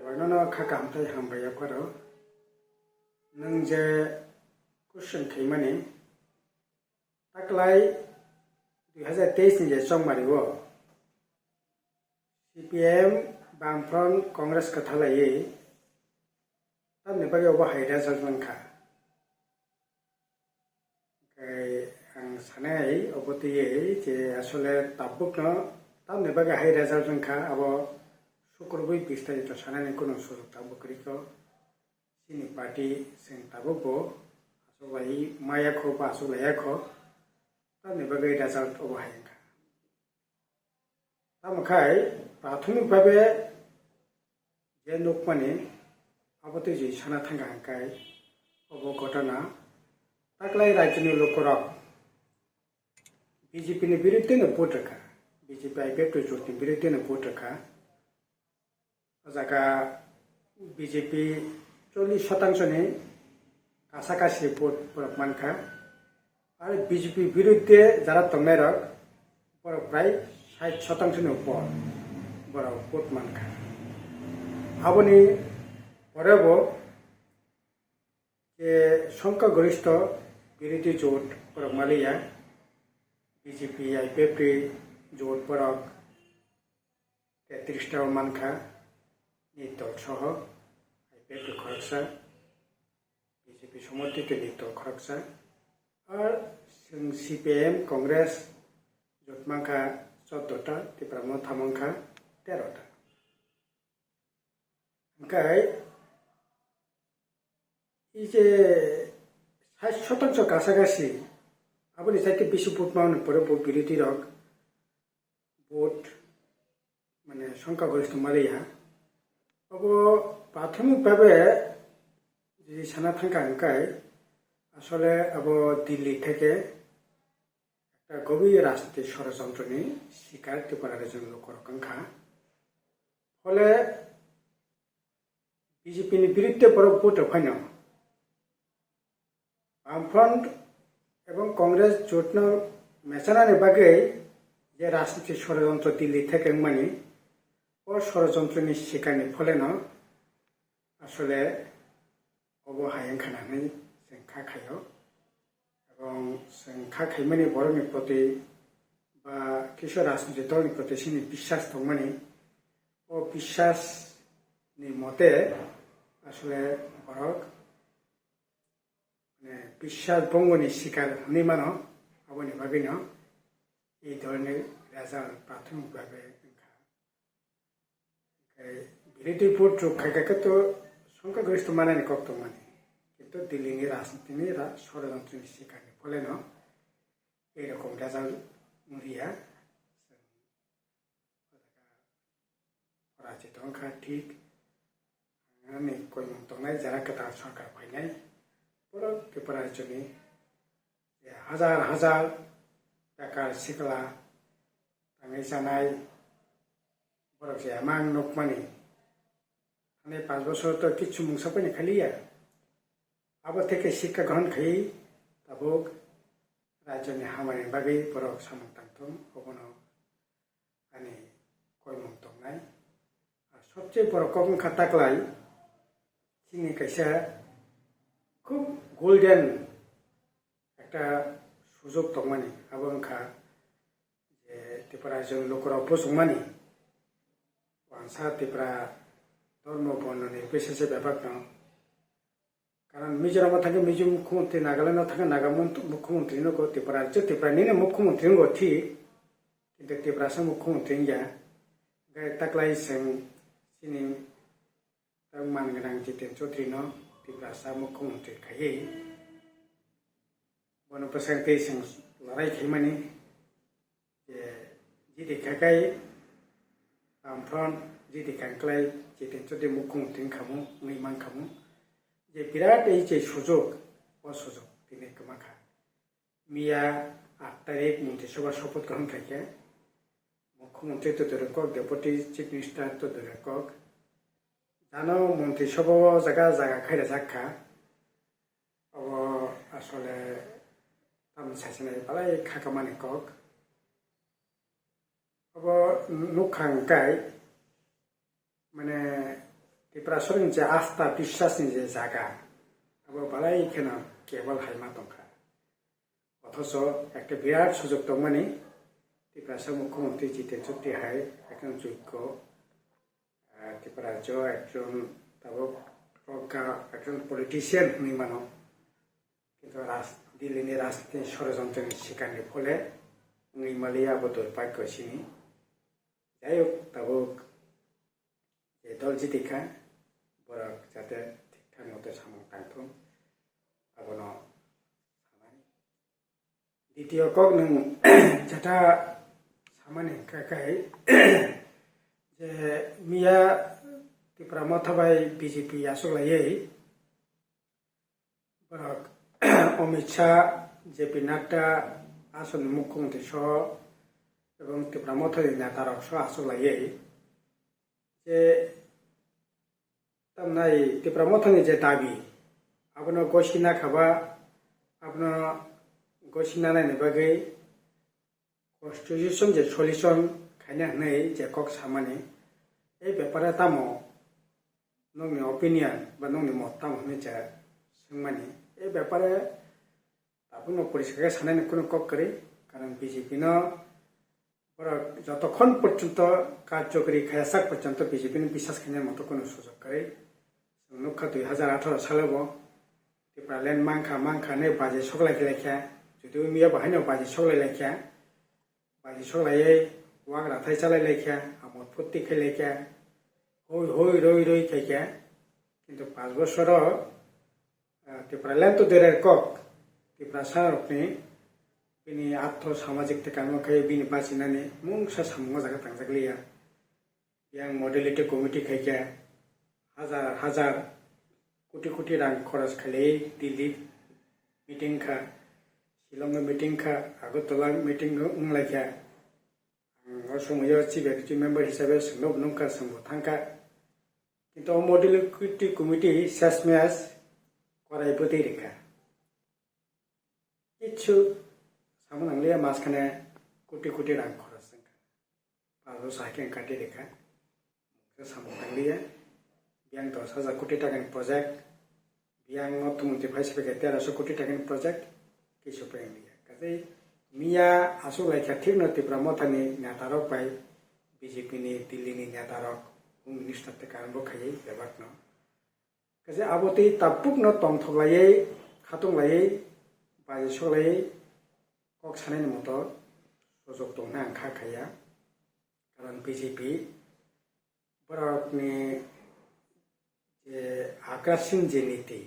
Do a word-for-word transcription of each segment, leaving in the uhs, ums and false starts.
Nono kha kaham tei hambai yapharo. Nwng je question khaimani, taklai dui hazar teis ni je chongmari o C P M, Bamfront, Congress kwthalaiwi tamni bagwi obo hai result wngkha. Hwnkhe ang sanai obo twiwi je asole tabukno tamni bagwi hai result wngkha, abo sukrubwi bistarito sanani kunu sujok tabuk kwrwikho. Chini party chwng tabukbo achuklai maya kho ba achuklaiya kho, tamni bagwi result obo hai wngkha. Tamo khai prathomik bhabe je nukmani abo tei je sana thangkha hwnkhe obo ghotona taklai rajyoni lukurok B J P ni biruddhe no vote rwkha, B J P I P F T jotni biruddhe no vote rwkha. O jaga B J P chollish shotangshoni kasa kasi vote borok mankha. Aro B J P biruddhe jara tongnairok borok prai sait shotangshoni upor borok vote mankha. Aboni porebo je songkhogoristo birodhi jot borok maliya, B J P, I P F T jot borok tetris ta o mankha, nit dol soho, I P F T khoroksa, B J P somorthito nit dol khoroksa, ar chwng C P I M, Congress jot mankha choddo ta, Tipra Motha mankha tero ta. Hwnkhe, i je sait shotangso kasa kasi, aboni saite bisi vote ma hwnwi pore bo birodhi rok vote, mane, songkhogoristo maliya. Obo prathomik bhabe jodi sana thangkha hwnkhe, asole abo Delhi theke ekta gobir rajniti shorojantroni shikar Tripura rajyoni lukurok wngkha. Phole B J P ni biruddhe borok vote rok phaino Bamfront ebong Congress jotno mechanani bagwi je rajniti shorojontro Delhi theke wngmani, o shorojontroni sikarni pholeno asole obo hai wngkha na hinwi chwng kha khaio. Ebong chwng kha khaimani borokni proti ba kisa rajniti dolni proti chini biswas tongmani, o biswas ni mote asole borok, mane, biswas bongoni sikar hwnwi mano, aboni bagwino ei dolni result prathomik bhabe wngkha. Hwnkhe birodhi vote rok khai khe to songkhogoristo manani kok tongmani, kintu Delhi ni rajniti ni ra-, shorojantroni sikarni pholeno ei rokom result wngriya. Porajito wngkha thik. Ani koimung tongnai jara kwtal sorkar phainai. Borok Tripura rajyoni je hajar hajar bekar sikla tangwi chanai borok je emang nukmani. Thani panch bosor to kichu mungsa phani khaliya. Abo theke sikha grohon khai tabuk rajyoni hamani bagwi borok samung tangthung, obono ani koimung tongnai. Ar sobse borok kok wngkha taklai chini kaisa khub golden ekta sujok tongmani, abo wngkha je Tripura rajyoni lukurok buchungmani wansa Tripura dhormo bornoni bisese bebakno. Karon Mizoram o thangkhe Mizo mukhyamantri, Nagaland o thangkhe Naga mant-, mukhyamantri no go Tripura, je Tripura nini mukhyamantri no go thik, kintu Tiprasa mukhyamantri wngya. Hwnkhe taklai chwng chini tang man gwnang Jiten Chaudhary no Tiprasa mukhyamantri khaiwi bono bwsang tei chwng lorai khaimani. Je jiti khakai Bamfront, jiti khaklai Jiten Chaudhary mukhyamantri wngkhamu, wngwi mankhamu. Je birat ei je sujok, o sujok tini kwmakha. Miya aat tarik Montri Sabha sopoth grohon khaikhe, mukhyamantri to dure kok, Deputy Chief Minister to dure kok. Jano Montri Sabha o jaga jaga khairajak kha. Obo asole tamni saichwlai belai khakamani kok. Obo nukhang kai, mane, Tiprasarokni je asta biswasni je jaga, abo belai kheno kebol hai ma tongkha. Othocho ekta birat sujok tongmani, Tiprasa Mukhyamantri Jiten Chokthi hai ekjon jogyo, ah, Tipra rajyo ekjon tabuk progga, ekjon politician hwnwi mano. Kintu ras-, Delhi ni rajniti ni sorojontroni sikarni phole wngwi maliya abo durbhagyo sini. Jai hok, tabuk je dol jitikha, borok jate thik thang mote samung tangthung, abono sanai. Ditiyo kok nwng jeta samani hwnkha khe, je miya Tipra Motha bai B J P achuk laiwi, borok Amit Shah, J P Nadda, asoni mukhyamantri soho ebong Tipra Mothani netarok soho achuk laiwi je tamnai Tipra Mothani je dabi, abono gosina khaba, abono gosina naini bagwi constitution je solution khaina hwnwi je kok samani, ei bepare tamo nokni opinion ba nokni mot tamo hwnwi je swngmani, ei bepare tabukno poriskar khe sanaini kunu kok kwrwi, karon B J P no borok jotokhon porjonto karjokori khaya sak porjonto B J P no biswas khaina moto kunu sujok kwrwi. Chwng nukha dui hazar atharo salo bo Tipraland mankha, mankha hinwi baji soklai khe laikha. Jodi wngya bo haino baji soklai laikha. Baji soklaiwi wak rathai chalai laikha, amor phutti khai laikha, hoi hoi roi roi khaikha. Kintu panch bosoro, ah, Tipraland to durer kok, Tiprasa rokni bini artho samajik tei kamo khai bini bachinani mungsa samung o jaga tangjak liya. Yang modality committee khaikha, hajar hajar koti koti rang khoros khailai Delhi meeting kha, Shillong meeting kha, Agartala meeting wnglaikha. Ang o somoyo chief executive member hisabe swngno nungkha, swngbo thangkha. Kintu o modality committee sesmes korai bwtwi rikha. Kichu samung nangliya, maskane koti koti rang khoros wngkha. Paro sahike ang kati rikha. Mungsa samung tangliya. Biyang dos hajar koti takani project. Biyang no tumung ti phai sibake teraso koti takani project. Kisu payang liya. Kaje miya asuk laikha thik no Tipra Mothani netarok bai B J P ni Delhi ni netarok Home Minister te karon bo khaiwi bebak no. Kaje abo tei tabuk no tongthok laiwi, khatung laiwi, baji sok laiwi kok sanani moto sojok tongna ang kha khaiya. Karon B J P borokni je akrasin je niti,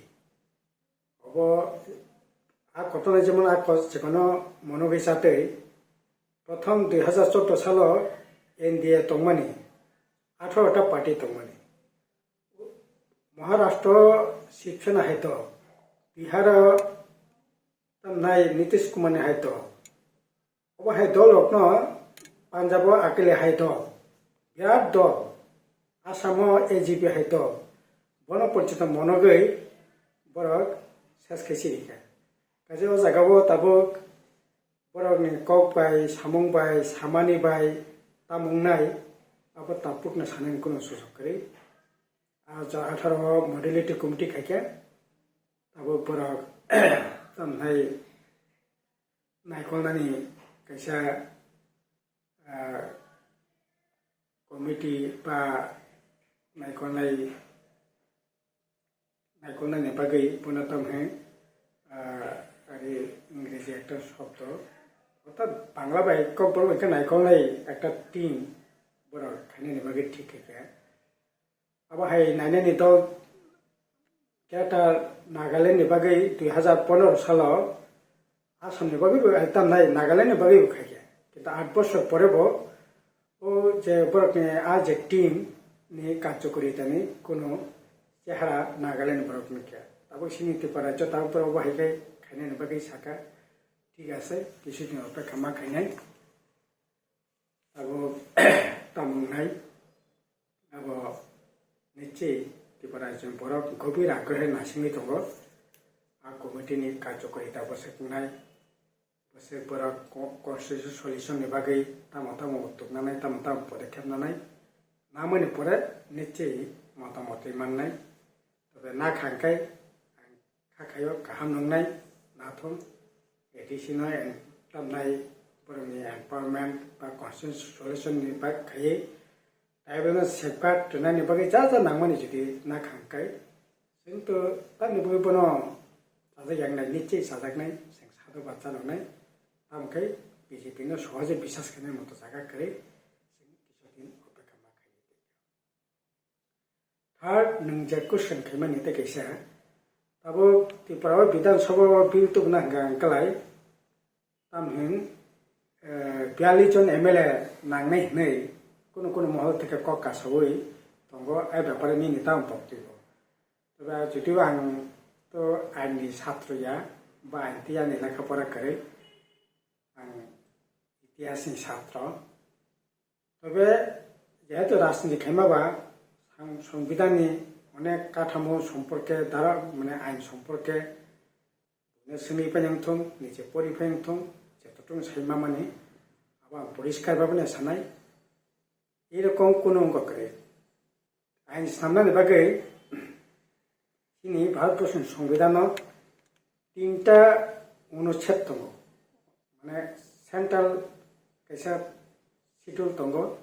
obo a kotona jemon a ko-, jekono monogwi chatwi, prothom dui hazar choudo salo N D A tongmani, atharo ta party tongmani. Maharashtra Shiv Sena hai dol, Bihar tamnai Nitish Kumar ni hai dol. Obo hai dol rokno Punjab o Akile hai dol, birat dol, Assam o A G P hai dol. Bono porjonto monogwi borok ses khe sirikha. Kaje o jaga o tabuk borokni kok bai, samung bai, samani bai, tamung nai, abo tabukno sanani kunu sujok kwrwi. A ja atharo o modality committee khaikhe, abo borok tamhai naikolnani kaisa, ah, committee ba naikolnai, naikolnaini bagwi bono tamo hai, ah, ari Ingreji ekta shobdo, orthat Bangla bai kokborok bai khe naikolnai ekta team borok khainani bagwi thik khaikha. Abo hai nainani dol Greater Nagaland ni bagwi dui hazar pondro salo Assam ni bagwi bo ekta nai Nagaland ni bagwi bo khaikha. Kintu aat bosor pore bo o je borok ni a je team ni karjokori tani kuno chehara Nagaland ni borok nukya. Tabuk sini Tripura rajyo tabuk borok bo hai khe khainani bagwi saka, thik ase, kisu din opekha ma khainai. Abo tamung nai, abo nichi Tripura rajyo borok gobir agrohe nasingwi tongo. A committee ni karjokorita bwswk wngnai, bwswk borok co-, constitution solution ni bagwi tamo tamo utuk nanai, tamo tamo podokkhep nanai, namani pore nichi motamoti mannai. Tobe na khangkai ang kha khayo kaham nungnai nathum A D C no en-, tamnai borokni empowerment ba constitution solution ni bak khaiwi tribal no safeguard rwnani bagwi ja ja nangmani jodi na khangkai chwng to tamni bagwi bono chajak yaknai nichwi chajaknai chwng sadhubad chanoknai tamkhe B J P no sohoje biswas khainai moto jaga kwrwi chwng kisa din opekha ma khainai. Third, nwng je question khaimani tei kaisa, tabuk Tripura o Bidhan Sabha o bill tubuna hwnkha ang kwlai, tamhin, eh, biyallis jon M L A nangnai hinwi kunu kunu mohol theke kok kasaui tongo, ai bepare nini tamo poktwi bo. Tobe jodibo ang to ain ni satro ya, ba ain tiyani lekha pora kwrwi, ang itihas ni satro. Tobe jehetu rajniti khaima ba sang-, সংবিধান ni onek kathamo somporke dara mane ain somporke buino swngwi phai wngthung, nije pori phai wngthung, jeto tong sai mamani abo ang poriskar babani sanai. Erokom kunu wngkha kwrwi. Ain snamnani bagwi chini Bharatbosni Songbidan o tinta onuched tongo, mane central kaisa schedule tongo,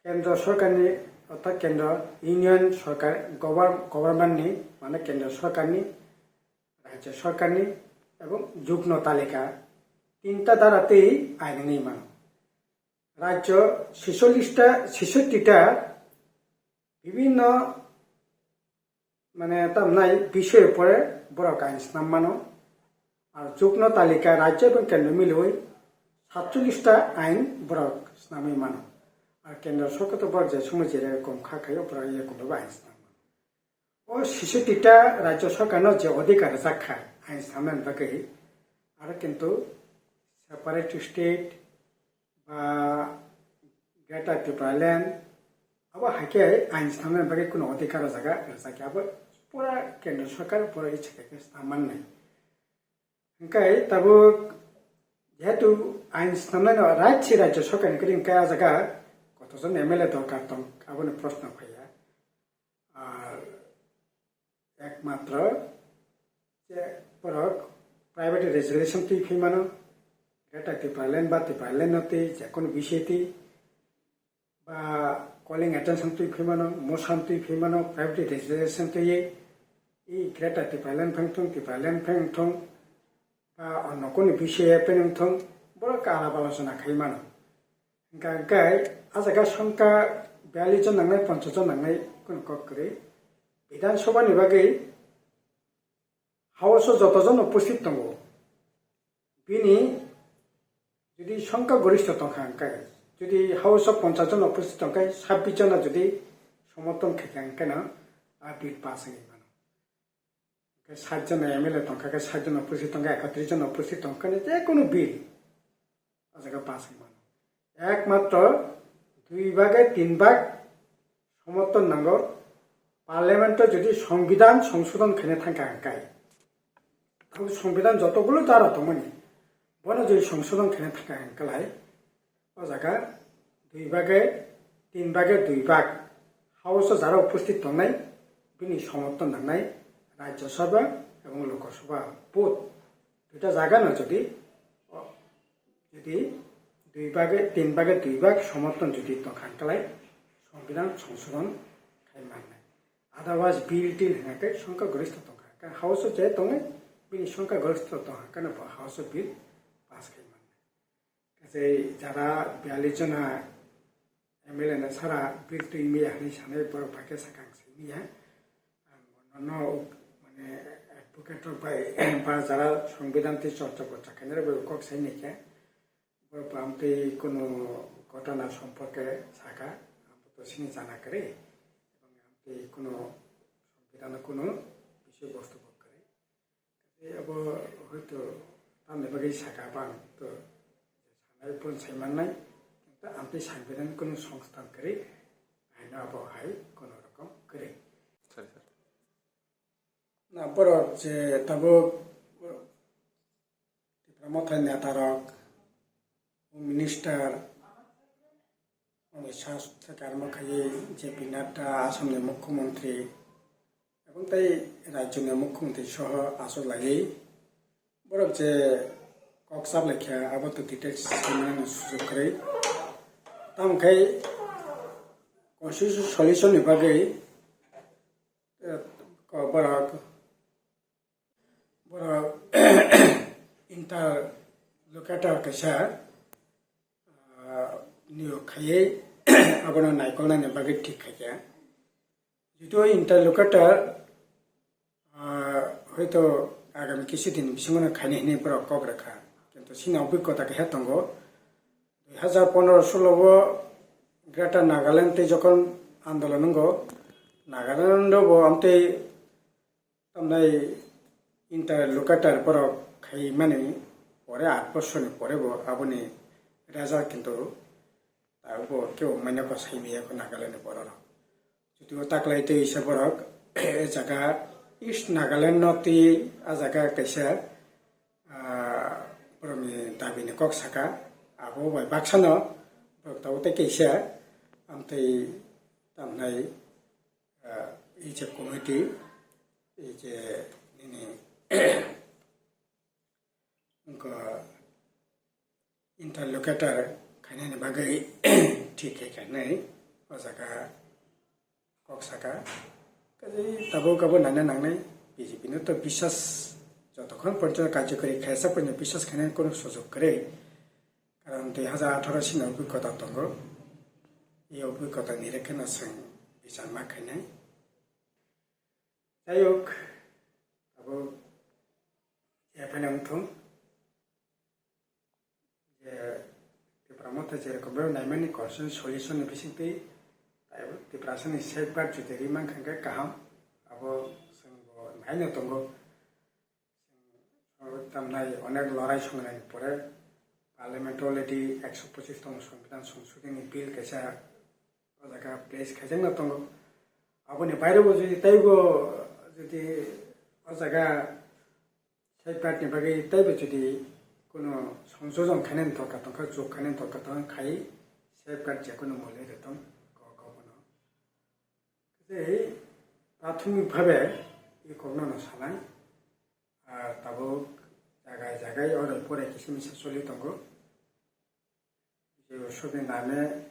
kendro sorkarni, orthat kendro union sorkar, govern-, government ni, mane kendro sorkarni, rajyo sorkarni ebong jugno talika tinta dara tei ain wngwi mano. Rajyo ছেচল্লিশটা, ছেষট্টিটা বিভিন্ন মানে tamnai বিষয়ে পরে borok ain snam mano. Ar jugno talika rajyo ebong kendro milwi সাতচল্লিশটা ain borok snamwi mano. Ar kendro sorkar to borok je somoi jere kom kha khayo borok ye kom ain snam mano. O ছেষট্টিটা rajyo sorkarno je odhikar rijak kha ain snamnani bagwi, aro kintu separate state ba Greater Tipraland abo hai khe ain snamnani bagwi kunu odhikar o jaga rijak ya, abo pura kendro sorkar pura ichha khe snam mannai. Hwnkhe tabuk jehetu ain snamnaino right se rajyo sorkarni kwrwi hwnkhe a jaga kotojon M L A dorkar tong aboni proshno phaiya. Ar ekmatro je borok private reservation twi phai mano, Greater Tipraland ba Tipraland no twi jekunu bisai twi ba calling attention twi phai mano, motion twi phai mano, private reservation twi i Greater Tipraland phang thung, Tipraland phang thung, ba onno kunu bisai phang thung, borok alap alochona khai mano. Hingkha hingkhe a jaga songkha biyallis jon nangnai, ponchash jon nangnai, kunu kok kwrwi. Bidhan Sabha ni bagwi House o joto jon uposthit tongo. Bini jodi songkha goristho tongkha hingkhe, jodi House o ponchash jon uposthit tongkhe, sabbish jona jodi somorthon khaikha hingkhe no a bill pass wngwi mano. Hingkhe sait jon M L A tongkha khe, sait jon uposthit tongkha, ekatris jon uposthit tongkha, je kunu bill o jaga pass wngwi mano. Ekmatro dui bage tin bag somorthon nango. Parliament o jodi Songbidan songsodhon khaina thangkha hingkhe, abo Songbidan jotogulo dara tongmani, bono jodi songsodhon khaina thangkha hingkhe, o jaga dui bage, tin bage dui bag House o jara uposthit tongnai, bini somorthon nangnai Rajya Sabha ebong Lok Sabha both duita jaga no jodi, o, jodi dui bage, tin bage dui bag somorthon jodi tongkha hingkhe, Songbidan songsodhon khai mannai. Otherwise, bill til hingkhe songkha goristho tongkha. House o je tongnai, bini songkha goristho tongkha, hingkhe bo House o bill pass khai mannai. Kaisa jara biyallis jona M L A no sara bill twi maya hinwi sanai borok bai khe sakang simi ya. Ang bono no mane advocate rok bai ba jara Songbidan twi chorcha porcha khainai rok bai kok sai nai khe. Borok bo amtwi kunu ghotona somporke saka, ang bo to sini jana kwrwi. Amtwi kunu Songbidan no kunu bisoi bostu bo kwrwi. Tei abo hoito tamni bagwi saka bang to sanai pun sai mannai, kintu amtwi Sangbidan kunu songstan kwrwi, haino abo hai kono rokom kwrwi. Sorry, sorry. Na borok je tabuk Tipra Motha neta rok, minister, Sas karma khaiwi J P Nadda Assam ni Mukhyamantri ebong tei rajyo ni Mukhyamantri soho achuk laiwi borok je kok chap laikha abo to details saimani sujok kwrwi. Tamo khai constitution solution ni bagwi, eh, ko borok, borok interlocutor kaisa, ah, niyok khaiwi abono naikolnani bagwi thik khaikha. Jitu interlocutor, ah, hoito agami kisu din bisingo no khaina hinwi borok kok rwkha. Kintu chini obhigota khe tongo. Dui hazar pondro solo o Greater Nagaland tei jokhon andolon wngo, Nagaland o bo amtwi tamnai interlocutor borok khaimani pore, aat bosor ni pore bo aboni result kintu tabuk bo kebo manya ko saimaya ko Nagaland ni borok rok. Jotio taklai tei se borok, e jaga East Nagaland no twi a jaga kaisa, ah, borokni dabi ni kok saka, abo bai baksa no borok tabuk tei kaisa, amtwi tamnai, ah, e je committee, e je nini wngkha interlocutor khainani bagwi thik khe khainai o jaga kok saka. Kaje tabuk abo nana nangnai B J P no to biswas jotokhon porjonto karjokari khaisa porjonto biswas khainani kono sujok kwrwi. Karon dui hazar atharo sini obhigota tongo. E obhigota ni rekhe no chwng bichar ma khainai. Jai hok, abo je phano wngthung, je Tipra Motha je rokom bai naimani constitution solution ni bisingtwi, taibo Tiprasani safeguard jodi ri mankha hwnkhe kaham, abo chwng bo naino tongo. Tamnai onek lorai songnani pore parliament already ekso pochis tong Songbidan Songsodhini bill kaisa o jaga place khaijakna tongo. Aboni baire bo jodi teibo jodi o jaga safeguard ni bagwi teibo jodi kuno songjojon khainani dorkar tongkha, jok khainani dorkar tongkha khai safeguard je kuno mole de tong ko ko bono. Tei prathomik bhabe e kokno no sanai. Ar tabuk jagai jagai oro pore kisa misa choli tongo. Je usubni name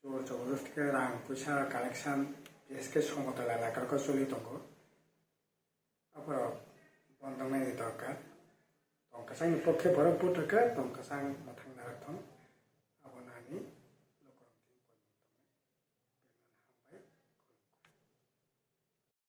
jor joborosti khe rang puisa collection, bises khe somotol elaka o choli tongo. Aborok bondongnani dorkar. Tong kwchangni pokhe borok buthar kha, tong kwchang mwthang narwk thung.